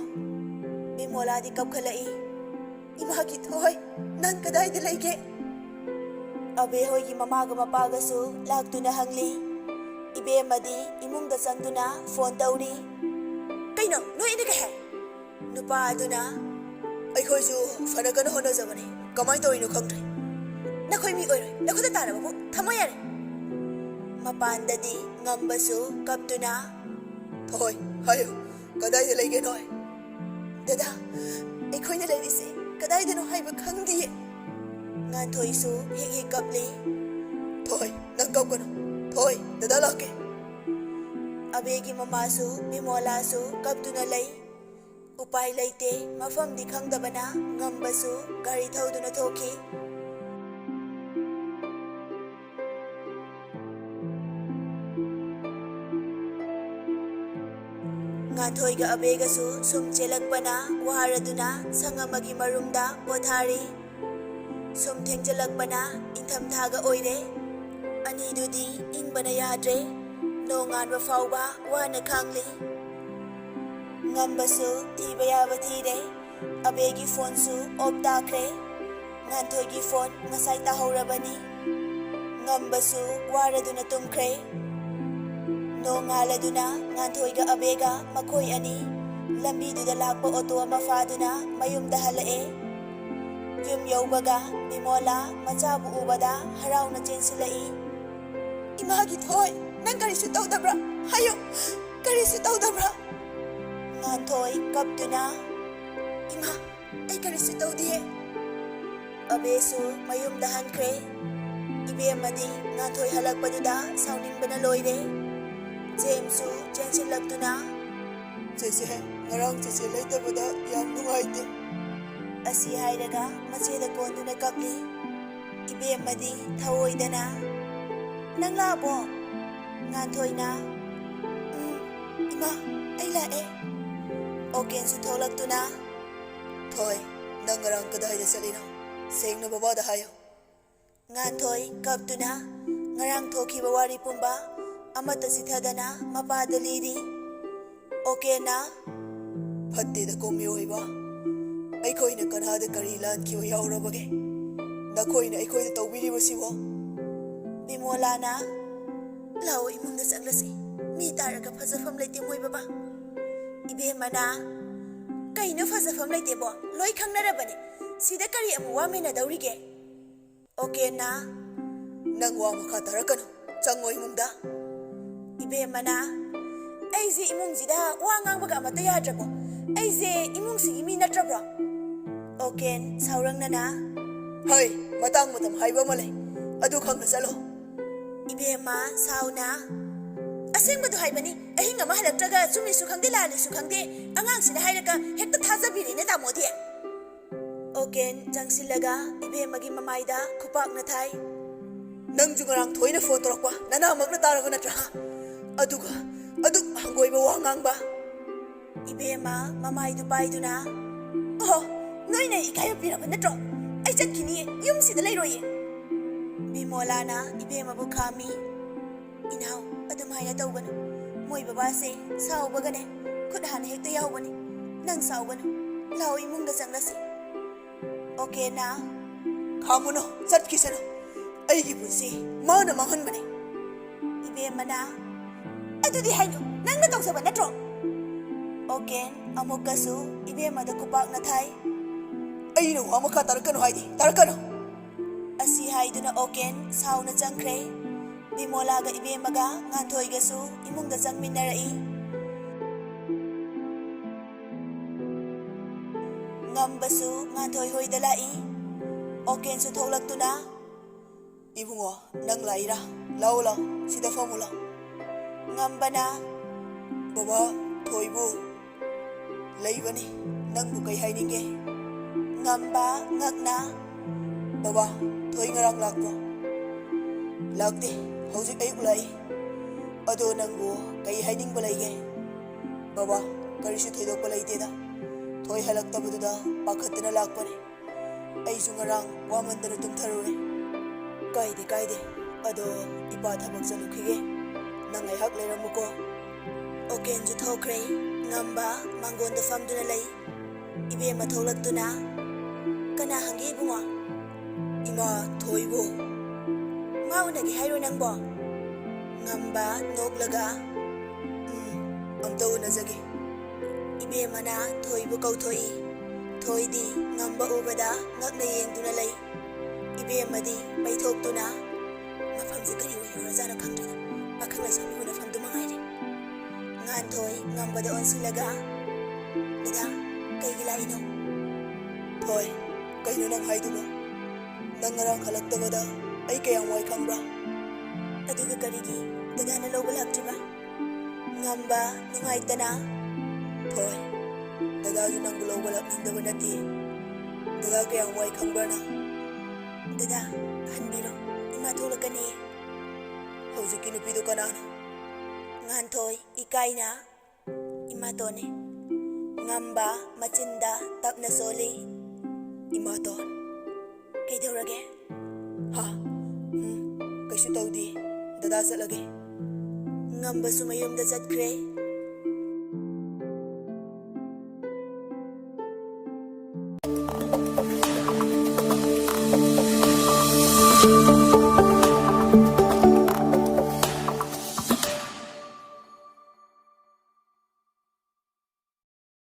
ꯕꯤꯃꯣꯂꯥꯗꯤ ꯀꯞꯈꯠꯂꯛꯏ, "ꯏꯃꯥꯒꯤ ꯊꯣꯏ, ꯅꯪ ꯀꯗꯥꯏꯗ ꯂꯩꯒꯦ?" ꯑꯕꯦ ꯍꯣꯏꯒꯤ ꯃꯃꯥꯒ ꯃꯄꯥꯒꯁꯨ ꯂꯥꯛꯇꯨꯅ ꯍꯪꯂꯤ꯫ ꯏꯕꯦꯝꯃꯗꯤ ꯏꯃꯨꯡꯗ ꯆꯪꯗꯨꯅ ꯐꯣꯟ ꯇꯧꯔꯤ꯫ "ꯀꯩꯅꯣ, ꯅꯣꯏ ꯑꯅꯤ ꯀꯩ ꯍꯥꯏ?" ꯅꯨꯄꯥ ꯑꯗꯨꯅ, "ꯑꯩꯈꯣꯏꯁꯨ ꯐꯅ ꯀꯟꯅ ꯍꯣꯠꯅꯖꯕꯅꯤ, ꯀꯃꯥꯏꯅ ꯇꯧꯔꯤꯅꯣ ꯈꯪꯗ꯭ꯔꯦ꯫ ꯅꯈꯣꯏ ꯃꯤ ꯑꯣꯏꯔꯣꯏ, ꯅꯈꯨꯠꯇ ꯇꯥꯔꯕꯕꯨ ꯊꯝꯃꯣ ꯌꯥꯔꯦ꯫" ꯃꯄꯥꯟꯗꯗꯤ ꯉꯝꯕꯁꯨ ꯀꯞꯇꯨꯅ, "ꯊꯣꯏ, ꯍꯥꯏꯌꯨ, ꯀꯗꯥꯏꯗ ꯂꯩꯒꯦ ꯅꯣꯏ?" "ꯗꯗꯥ, ꯑꯩꯈꯣꯏꯅ ꯂꯩꯔꯤꯁꯦ ꯀꯗꯥꯏꯗꯅꯣ ꯍꯥꯏꯕ ꯈꯪꯗꯤꯌꯦ꯫" ꯉꯥꯟꯊꯣꯏꯁꯨ ꯍꯤꯛ ꯍꯤꯛ ꯀꯞꯂꯤ꯫ "ꯊꯣꯏ, ꯅꯪ ꯀꯞꯀꯅꯨ꯫ ꯊꯣꯏ, ꯗꯗꯥ ꯂꯥꯛꯀꯦ꯫" ꯑꯕꯦꯒꯤ ꯃꯃꯥꯁꯨ ꯕꯤꯃꯣꯂꯥꯁꯨ ꯀꯞꯇꯨꯅ ꯂꯩ꯫ ꯎꯄꯥꯏ ꯂꯩꯇꯦ, ꯃꯐꯝꯗꯤ ꯈꯪꯗꯕꯅ ꯉꯝꯕꯁꯨ ꯒꯥꯔꯤ ꯊꯧꯗꯨꯅ ꯊꯣꯛꯈꯤ꯫ ꯉꯥꯟꯊꯣꯏꯒ ꯑꯕꯦꯒꯁꯨ ꯁꯨꯝ ꯆꯦꯜꯂꯛꯄꯅ ꯋꯥꯔꯗꯨꯅ ꯁꯪ ꯑꯃꯒꯤ ꯃꯔꯨꯝꯗ ꯄꯣꯊꯥꯔꯤ꯫ ꯁꯨꯝ ꯊꯦꯡꯖꯤꯜꯂꯛꯄꯅ ꯏꯪꯊꯝꯊꯥꯒ ꯑꯣꯏꯔꯦ꯫ ꯑꯅꯤꯗꯨꯗꯤ ꯏꯪꯕꯅ ꯌꯥꯗ꯭ꯔꯦ꯫ ꯅꯣꯡꯉꯥꯟꯕ ꯐꯥꯎꯕ ꯋꯥꯅ ꯈꯥꯡꯂꯤ꯫ ꯉꯝꯕꯁꯨ ꯊꯤꯕ ꯌꯥꯕ ꯊꯤꯔꯦ꯫ ꯑꯕꯦꯒꯤ ꯐꯣꯟꯁꯨ ꯑꯣꯞ ꯇꯥꯈ꯭ꯔꯦ꯫ ꯉꯥꯟꯊꯣꯏꯒꯤ ꯐꯣꯟ ꯉꯁꯥꯏ ꯇꯥꯍꯧꯔꯕꯅꯤ꯫ ꯉꯝꯕꯁꯨ ꯋꯥꯔꯗꯨꯅ ꯇꯨꯝꯈ꯭ꯔꯦ꯫ ꯅꯣꯡꯉꯥꯜꯂꯗꯨꯅ ꯉꯥꯟꯊꯣꯏꯒ ꯑꯕꯦꯒ ꯃꯈꯣꯏ ꯑꯅꯤ ꯂꯝꯕꯤꯗꯨꯗ ꯂꯥꯛꯄ ꯑꯣꯇꯣ ꯑꯃ ꯐꯥꯗꯨꯅ ꯃꯌꯨꯝꯗ ꯍꯜꯂꯛꯑꯦ꯫ ꯌꯨꯝ ꯌꯧꯕꯒ ꯕꯤꯃꯣꯂꯥ ꯃꯆꯥꯕꯨ ꯎꯕꯗ ꯍꯔꯥꯎꯅ ꯆꯦꯟꯁꯤꯜꯂꯛꯏ꯫ "ꯏꯃꯥꯒꯤ ꯊꯣꯏ, ꯅꯪ ꯀꯔꯤꯁꯨ ꯇꯧꯗꯕ꯭ꯔꯥ? ꯍꯥꯏꯌꯨ, ꯀꯔꯤꯁꯨ ꯇꯧꯗꯕ꯭ꯔꯥ?" ꯉꯥꯟꯊꯣꯏ ꯀꯞꯇꯨꯅ, "ꯏꯃꯥ, ꯑꯩ ꯀꯔꯤꯁꯨ ꯇꯧꯗꯤꯌꯦ꯫" ꯑꯕꯦꯁꯨ ꯃꯌꯨꯝꯗ ꯍꯟꯈ꯭ꯔꯦ꯫ ꯏꯕꯦꯝꯃꯗꯤ ꯉꯥꯟꯊꯣꯏ ꯍꯜꯂꯛꯄꯗꯨꯗ ꯁꯥꯎꯅꯤꯡꯕꯅ ꯂꯣꯏꯔꯦ꯫ ꯖꯦꯝꯁꯁꯨ ꯆꯦꯟꯁꯤꯜꯂꯛꯇꯨꯅ, "ꯆꯦꯆꯦ, ꯉꯔꯥꯡ ꯆꯦꯆꯦ ꯂꯩꯇꯕꯗ ꯌꯥꯝ ꯅꯨꯡꯉꯥꯏꯇꯦ꯫" ꯑꯁꯤ ꯍꯥꯏꯔꯒ ꯃꯆꯦꯗ ꯀꯣꯟꯗꯨꯅ ꯀꯞꯂꯤ꯫ ꯏꯕꯦꯝꯃꯗꯤ ꯊꯧꯑꯣꯏꯗꯅ, "ꯅꯪ ꯂꯥꯛꯑꯕꯣ?" ꯉꯥꯟꯊꯣꯏꯅ, "ꯎꯝ, ꯏꯃꯥ, ꯑꯩ ꯂꯥꯛꯑꯦ꯫" ꯑꯣꯀꯦꯟꯁꯨ ꯊꯣꯛꯂꯛꯇꯨꯅ, "ꯊꯣꯏ, ꯅꯪ ꯉꯔꯥꯡ ꯀꯗꯥꯏꯗ ꯆꯠꯂꯤꯅꯣ? ꯁꯦꯡꯅ ꯕꯕꯥꯗ ꯍꯥꯏꯌꯨ꯫" ꯉꯥꯟꯊꯣꯏ ꯀꯞꯇꯨꯅ ꯉꯔꯥꯡ ꯊꯣꯛꯈꯤꯕ ꯋꯥꯔꯤ ꯄꯨꯝꯕ ꯑꯃꯠꯇ ꯆꯤꯊꯗꯅ ꯃꯄꯥꯗ ꯂꯤꯔꯤ꯫ ꯑꯣꯀꯦꯟꯅ, "ꯐꯠꯇꯦꯗꯀꯣ ꯃꯤꯑꯣꯏꯕ, ꯑꯩꯈꯣꯏꯅ ꯀꯅꯥꯗ ꯀꯔꯤ ꯂꯥꯟꯈꯤꯕ ꯌꯥꯎꯔꯕꯒꯦ? ꯅꯈꯣꯏꯅ ꯑꯩꯈꯣꯏꯗ ꯇꯧꯕꯤꯔꯤꯕꯁꯤꯕꯣ?" ꯕꯤꯃꯣꯂꯥꯅ, "ꯂꯥꯛꯑꯣ, ꯏꯃꯨꯡꯗ ꯆꯪꯂꯁꯤ, ꯃꯤ ꯇꯥꯔꯒ ꯐꯖꯐꯝ ꯂꯩꯇꯦ ꯃꯣꯏ ꯕꯕꯥ꯫" ꯏꯕꯦꯝꯃꯅ, "ꯀꯩꯅꯣ ꯐꯖꯐꯝ ꯂꯩꯇꯦꯕꯣ? ꯂꯣꯏ ꯈꯪꯅꯔꯕꯅꯦ, ꯁꯤꯗ ꯀꯔꯤ ꯑꯃꯨꯛ ꯋꯥꯃꯤꯟꯅꯗꯧꯔꯤꯒꯦ?" ꯑꯣꯀꯦꯟꯅ, "ꯅꯪ ꯋꯥ ꯃꯈꯥ ꯇꯥꯔꯛꯀꯅꯨ, ꯆꯪꯉꯣ ꯏꯃꯨꯡꯗ꯫" ꯏꯕꯦꯝꯃꯅ, "ꯑꯩꯁꯦ ꯏꯃꯨꯡꯁꯤꯗ ꯋꯥ ꯉꯥꯡꯕꯒ ꯑꯃꯠꯇ ꯌꯥꯗ꯭ꯔꯕꯣ? ꯑꯩꯁꯦ ꯏꯃꯨꯡꯁꯤꯒꯤ ꯃꯤ ꯅꯠꯇ꯭ꯔꯕ꯭ꯔꯣ?" ꯑꯣꯀꯦꯟ ꯁꯥꯎꯔꯪꯅꯅ, "ꯍꯩ, ꯃꯇꯥꯡ ꯃꯇꯝ ꯍꯥꯏꯕ ꯑꯃ ꯂꯩ, ꯑꯗꯨ ꯈꯪꯅ ꯆꯠꯂꯣ꯫" ꯏꯕꯦꯝꯃ ꯁꯥꯎꯅ, "ꯑꯁꯦꯡꯕꯗꯨ ꯍꯥꯏꯕꯅꯤ, ꯑꯍꯤꯡ ꯑꯃ ꯍꯜꯂꯛꯇ꯭ꯔꯒ ꯆꯨꯝꯃꯤꯁꯨ ꯈꯪꯗꯦ ꯂꯥꯜꯂꯤꯁꯨ ꯈꯪꯗꯦ, ꯑꯉꯥꯡꯁꯤꯅ ꯍꯥꯏꯔꯒ ꯍꯦꯛꯇ ꯊꯥꯖꯕꯤꯔꯦꯅꯦ ꯇꯥꯃꯣꯗꯤ꯫" ꯑꯣꯀꯦꯟ ꯆꯪꯁꯤꯜꯂꯒ ꯏꯕꯦꯝꯃꯒꯤ ꯃꯃꯥꯏꯗ ꯈꯨꯄꯥꯛꯅ ꯊꯥꯏ꯫ "ꯅꯪꯁꯨ ꯉꯔꯥꯡ ꯊꯣꯏꯅ ꯐꯣꯟ ꯇꯧꯔꯛꯄ ꯅꯅꯥꯃꯛꯅ ꯇꯥꯔꯕ ꯅꯠꯇ꯭ꯔꯥ? ꯑꯗꯨꯒ ꯑꯗꯨꯛ ꯍꯪꯒꯣꯏꯕ ꯋꯥ ꯉꯥꯡꯕ?" ꯏꯕꯦꯝꯃ ꯃꯃꯥꯏꯗꯨ ꯄꯥꯏꯗꯨꯅ, "ꯑꯣ, ꯅꯣꯏꯅ ꯏꯀꯥꯏꯕ ꯄꯤꯔꯕ ꯅꯠꯇ꯭ꯔꯣ? ꯑꯩ ꯆꯠꯈꯤꯅꯤꯌꯦ, ꯌꯨꯝꯁꯤꯗ ꯂꯩꯔꯣꯏꯌꯦ꯫" ꯕꯤꯃꯣꯂꯥꯅ ꯏꯕꯦꯝꯃꯕꯨ ꯈꯥꯝꯃꯤ꯫ "ꯏꯅꯥꯎ, ꯑꯗꯨꯃꯥꯏꯅ ꯇꯧꯒꯅꯨ꯫ ꯃꯣꯏ ꯕꯕꯥꯁꯦ ꯁꯥꯎꯕꯒꯅꯦ, ꯈꯨꯠ ꯍꯥꯟꯅ ꯍꯦꯛꯇ ꯌꯥꯎꯕꯅꯤ꯫ ꯅꯪ ꯁꯥꯎꯒꯅꯨ꯫ ꯂꯥꯛꯑꯣ, ꯏꯃꯨꯡꯗ ꯆꯪꯂꯁꯤ꯫" ꯑꯣꯀꯦꯅ, "ꯈꯥꯝꯃꯨꯅꯨ, ꯆꯠꯈꯤꯁꯅꯨ꯫ ꯑꯩꯒꯤ ꯄꯨꯟꯁꯤ ꯃꯥꯅ ꯃꯥꯡꯍꯟꯕꯅꯤ꯫" ꯏꯕꯦꯝꯃꯅ, "ꯑꯗꯨꯗꯤ ꯍꯥꯏꯅꯨ, ꯅꯪꯅ ꯇꯧꯖꯕ ꯅꯠꯇ꯭ꯔꯣ?" ꯑꯣꯀꯦꯟ ꯑꯃꯨꯛꯀꯁꯨ ꯏꯕꯦꯝꯃꯗ ꯈꯨꯄꯥꯛꯅ ꯊꯥꯏ꯫ "ꯑꯩꯅ ꯋꯥ ꯃꯈꯥ ꯇꯥꯔꯛꯀꯅꯨ ꯍꯥꯏꯗꯤ ꯇꯥꯔꯛꯀꯅꯨ꯫" ꯑꯁꯤ ꯍꯥꯏꯗꯨꯅ ꯑꯣꯀꯦꯟ ꯁꯥꯎꯅ ꯆꯪꯈ꯭ꯔꯦ꯫ ꯕꯤꯃꯣꯂꯥꯒ ꯏꯕꯦꯝꯃꯒ ꯉꯥꯟꯊꯣꯏꯒꯁꯨ ꯏꯃꯨꯡꯗ ꯆꯪꯃꯤꯟꯅꯔꯛꯏ꯫ ꯉꯝꯕꯁꯨ ꯉꯥꯟꯊꯣꯏ ꯍꯣꯏꯗ ꯂꯥꯛꯏ꯫ ꯑꯣꯀꯦꯟꯁꯨ ꯊꯣꯛꯂꯛꯇꯨꯅ, "ꯏꯕꯨꯡꯉꯣ, ꯅꯪ ꯂꯥꯛꯏꯔꯥ? ꯂꯥꯛꯑꯣ, ꯂꯥꯛꯑꯣ, ꯁꯤꯗ ꯐꯝꯃꯨ ꯂꯥꯛꯑꯣ꯫" ꯉꯝꯕꯅ, "ꯕꯕꯥ, ꯊꯣꯏꯕꯨ ꯂꯩꯕꯅꯤ, ꯅꯪꯕꯨ ꯀꯩ ꯍꯥꯏꯅꯤꯡꯒꯦ?" ꯉꯝꯕ ꯉꯛꯅ, "ꯕꯕꯥ, ꯊꯣꯏ ꯉꯔꯥꯡ ꯂꯥꯛꯄ꯭ꯔꯣ?" "ꯂꯥꯛꯇꯦ, ꯍꯧꯖꯤꯛ ꯑꯌꯨꯛ ꯂꯥꯛꯏ꯫ ꯑꯗꯣ ꯅꯪꯕꯨ ꯀꯩ ꯍꯥꯏꯅꯤꯡꯕ ꯂꯩꯒꯦ?" "ꯕꯕꯥ, ꯀꯔꯤꯁꯨ ꯊꯣꯏꯗꯣꯛꯄ ꯂꯩꯇꯦꯗ, ꯊꯣꯏ ꯍꯜꯂꯛꯇꯕꯗꯨꯗ ꯄꯥꯈꯠꯇꯅ ꯂꯥꯛꯄꯅꯦ꯫ ꯑꯩꯁꯨ ꯉꯔꯥꯡ ꯋꯥꯃꯟꯗꯅ ꯇꯨꯝꯊꯔꯨꯔꯦ꯫" ꯀꯥꯏꯗꯦ, ꯀꯥꯏꯗꯦ꯫ ꯑꯗꯣ ꯏꯄꯥ ꯊꯕꯛ ꯆꯠꯂꯨꯈꯤꯒꯦ꯫ ꯅꯪ ꯉꯥꯏꯍꯥꯛ ꯂꯩꯔꯝꯃꯨꯀꯣ꯫ ꯑꯣꯀꯦꯟꯁꯨ ꯊꯣꯛꯈ꯭ꯔꯦ꯫ ꯉꯝꯕ ꯃꯥꯡꯒꯣꯟꯗ ꯐꯝꯗꯨꯅ ꯂꯩ꯫ ꯏꯕꯦꯝꯃ ꯊꯣꯛꯂꯛꯇꯨꯅ, "ꯀꯅꯥ ꯍꯪꯒꯦ ꯏꯕꯨꯡꯉꯣ?" "ꯏꯃꯥ, ꯊꯣꯏꯕꯨ?" "ꯃꯥ ꯎꯅꯒꯦ ꯍꯥꯏꯔꯣ ꯅꯪꯕꯣ?" ꯉꯝꯕ ꯅꯣꯛꯂꯒ, "ꯎꯝ, ꯑꯝꯇ ꯎꯅꯖꯒꯦ꯫" ꯏꯕꯦꯝꯃꯅ ꯊꯣꯏꯕꯨ ꯀꯧꯊꯣꯛꯏ꯫ ꯊꯣꯏꯗꯤ ꯉꯝꯕ ꯎꯕꯗ ꯉꯛꯅ ꯌꯦꯡꯗꯨꯅ ꯂꯩ꯫ ꯏꯕꯦꯝꯃꯗꯤ ꯃꯩ ꯊꯣꯛꯇꯨꯅ, "ꯃꯐꯝꯁꯦ ꯀꯔꯤ ꯑꯣꯏꯔꯨꯔꯖꯥꯠꯅꯣ ꯈꯪꯗ꯭ꯔꯦꯗ, ꯄꯥꯈꯪ ꯂꯩꯁꯥꯕꯤ ꯎꯅꯐꯝꯗꯨ ꯃꯉꯥꯏꯔꯦ꯫" ꯉꯥꯟꯊꯣꯏ ꯉꯝꯕꯗ ꯑꯣꯟꯁꯤꯜꯂꯒ, "ꯗꯗꯥ, ꯀꯩꯒꯤ ꯂꯥꯛꯏꯅꯣ?" "ꯊꯣꯏ, ꯀꯩꯅꯣ ꯅꯪ ꯍꯥꯏꯗꯨꯕꯣ? ꯅꯪ ꯉꯔꯥꯡ ꯍꯜꯂꯛꯇꯕꯗ ꯑꯩ ꯀꯌꯥꯝ ꯋꯥꯏ ꯈꯪꯕ꯭ꯔꯥ?" "ꯑꯗꯨꯒ ꯀꯔꯤꯒꯤ ꯗꯗꯥꯅ ꯂꯧꯕ ꯂꯥꯛꯇ꯭ꯔꯤꯕ?" ꯉꯝꯕ ꯅꯨꯡꯉꯥꯏꯇꯅ, "ꯊꯣꯏ, ꯗꯗꯥꯁꯨ ꯅꯪꯕꯨ ꯂꯧꯕ ꯂꯥꯛꯅꯤꯡꯗꯕ ꯅꯠꯇꯦ꯫ ꯗꯗꯥ ꯀꯌꯥꯝ ꯋꯥꯏ ꯈꯪꯕ꯭ꯔꯥ ꯅꯪ?" "ꯗꯗꯥ, ꯍꯟꯕꯤꯔꯣ, ꯏꯃꯥ ꯊꯣꯛꯂꯛꯀꯅꯤ꯫" "ꯍꯧꯖꯤꯛꯀꯤ ꯅꯨꯄꯤꯗꯣ ꯀꯅꯥꯅꯣ?" ꯉꯥꯟꯊꯣꯏ ꯏꯀꯥꯏꯅ, "ꯏꯃꯥꯇꯣꯟꯅꯦ꯫" ꯉꯝꯕ ꯃꯆꯤꯟꯗ ꯇꯞꯅ ꯁꯣꯜꯂꯤ꯫ "ꯏꯃꯥꯇꯣꯟ?" "ꯀꯩꯗꯧꯔꯒꯦ?" "ꯍꯥ? ꯎꯝ, ꯀꯩꯁꯨ ꯇꯧꯗꯦ꯫ ꯗꯗꯥ ꯆꯠꯂꯒꯦ꯫" ꯉꯝꯕꯁꯨ ꯃꯌꯨꯝꯗ ꯆꯠꯈ꯭ꯔꯦ꯫